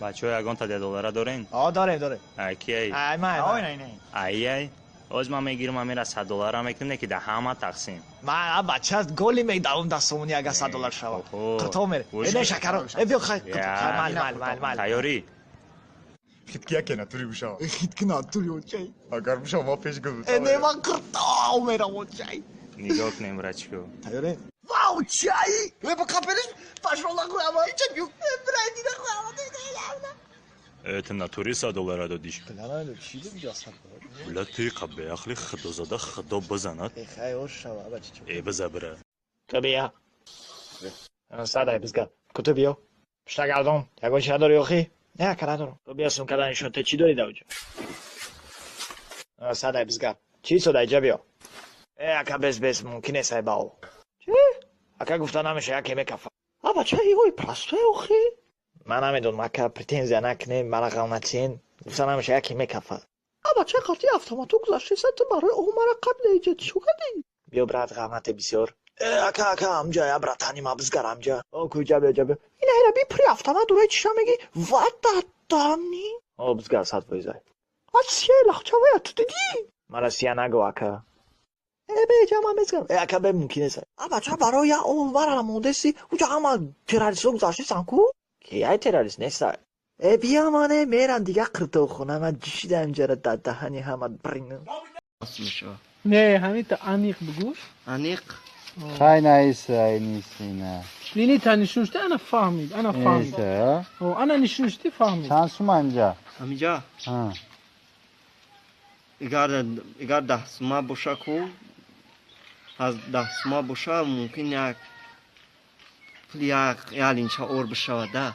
Бачаҳо, ягонта 10 доллара дорен? О, дорем, дорем. Ай, кияй? Ай, май. Ой, не, не. Ай, оз ман мегирам, амира 100 доллара мекунем, не ки да ҳама тақсим. Ман, бача, голи медавам да сомони, агар 100 доллар шава. Оҳо. Қирто мере. Гӯш Э, не, кун. шакаро. Э, биё, хай. Я. Майли, майли, майли, майли. Тайёрӣ? Хитки яке натури бишава. Хитки натури, очай. Агар бишава, ма пеш гул. Э, не, ман қирто мерам, очай. Нигоҳ кунем, братчико. Тайёре? Вау, чай! Э, ба қапелиш пашрола хуяма. Ича бю. Э, брайди да хуяма. Э, ту натури 100 доллара додиш? Бля, чӣ додӣ 100 доллар? Бля, ты беақли, худозада, худо бизанад. Э, хай, ош шава, бача. Э, биза, бира. Ту бия. Садай бизга. Куту биё. Пишта гардон. Ягон чи надори охи? Не, ака, надорам. Ту бия, сумкада нишон те, чӣ дори даоҷа? Садай бизга. Чӣ содай, ҷа биё. Э, ака, без, без, мумкин нест, ай бао. Чӣ? Ака, гуфта намеша, яке мекафа. А, бача, ой, простое охи. Ман намедонам, ака, претензия накунем, мара ғам натиен. Гуфта намеша, яке мекафа. А, бача, қати автомату гузаштеса, ту барои о мара қабл иҷа чӣ кардӣ? Биё, брат, ғам нате бисёр. Э, ака, ака, амҷа, я братани ма бизгар амҷа. О, куҷа, биё, ҷа биё. Ина ира би при автомат дураи чиша меги? Вататани. О, бизгар 100%. А сия лахчавая ту дидӣ? Мара сия нагӯ, ака. Э, бе, ҷа ман мезгарам. Э, ака, бе, мумкин нест. А, бача, барои я о мара мондеси, уҷа ҳама террористҳо гузаштесан ку? Ки ай террорист нестай. Э, бия, мане мерам дига қиртоқхона, ман ҷишидам ҷара дар даҳани ҳама брин. Мешава. Не, ҳамин аниқ бигӯш. Аниқ. Хай, наиса, нисина. Лини та нишуншти, ана фаҳмид, ана фаҳмид. Ниса. О, ана нишуншти, фаҳмид. Чанд сум анҷа? Ҳамиҷа? Ҳа. Агар 10 сума боша ку, аз 10 сума боша, мумкин як пули як линча ор бишавад да,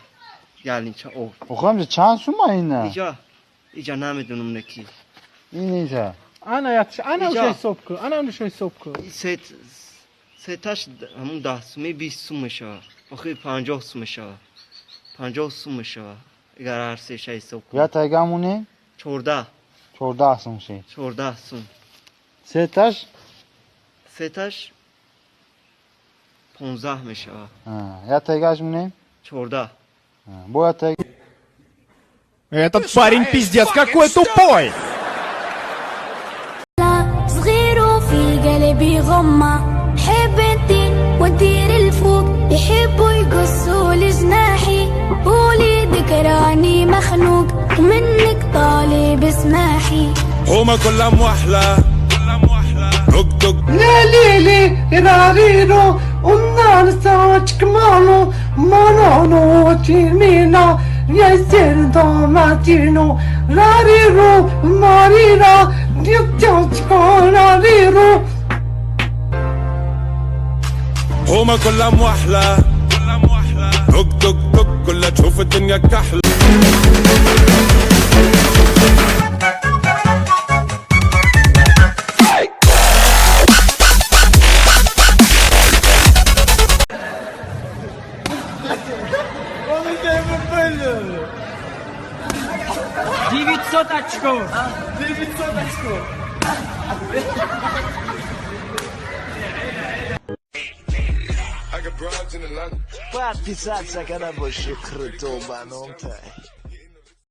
як линча ор. Охо, амҷа чанд сума ина? Иҷа намедонам, неки. Иниса. Ана ятш, ана Иҷа. уша ҳисоб кун, ана уша ҳисоб кун. Сет сеташ ҳамун 10 суми 20 сум мешавад, охир 50 сум мешавад, 50 сум мешавад, агар ҳар сеша ҳисоб кун. Я тайгамуни? 14. 14 сум шид. 14 сум. Сеташ? Сеташ 15 мешавад. Я тайгаш мунем? 14. Бо я тай. Этот парень пиздец какой тупой! صغير وفي قلبي غمة، حب انتي ودير الفوق، يحبوا يقصوا لجناحي، وليدك راني مخنوق ومنك طالب سماحي. هما كلها موحلة دق دق. لا لي لي راريرو ونار مانو تيمينا يسير دوماتينو راريرو ماريرا راريرو. هما كلها موحلة دق دق دق، كلها تشوف الدنيا كحلة. 900 очков. 900 очков. I got broads in Atlanta. Подписаться, когда больше круто баном.